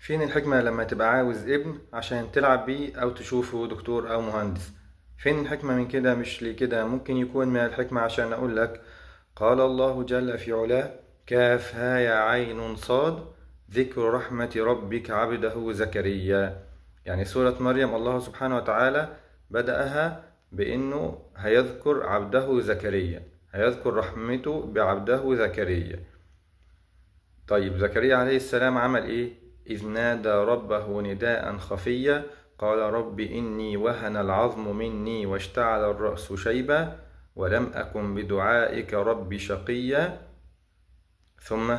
فين الحكمة لما تبقى عاوز ابن عشان تلعب بيه أو تشوفه دكتور أو مهندس؟ فين الحكمة من كده؟ مش ليه كده. ممكن يكون من الحكمة عشان أقول لك قال الله جل في علاه: كاف ها يا عين صاد، ذكر رحمة ربك عبده زكريا. يعني سورة مريم الله سبحانه وتعالى بدأها بأنه هيذكر عبده زكريا، هيذكر رحمته بعبده زكريا. طيب زكريا عليه السلام عمل إيه؟ إذ نادى ربه نداء خفيا قال رب إني وهن العظم مني واشتعل الرأس شيبا ولم أكن بدعائك رب شقيا. ثم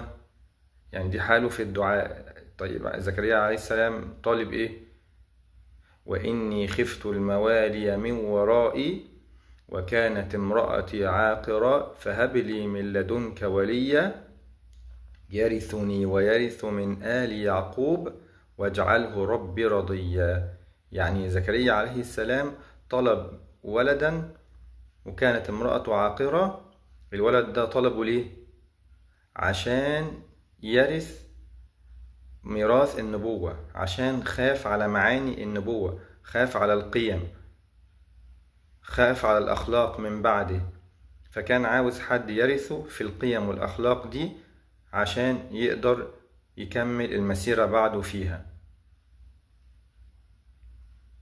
يعني دي حاله في الدعاء. طيب زكريا عليه السلام طالب إيه؟ وإني خفت الموالي من ورائي وكانت امرأتي عاقرة فهب لي من لدنك وليا يرثني ويرث من آل يعقوب واجعله ربي رضيا. يعني زكريا عليه السلام طلب ولدا وكانت امرأته عاقرة. الولد ده طلبه ليه؟ عشان يرث ميراث النبوة، عشان خاف على معاني النبوة، خاف على القيم، خاف على الأخلاق من بعده، فكان عاوز حد يرثه في القيم والأخلاق دي عشان يقدر يكمل المسيرة بعده فيها.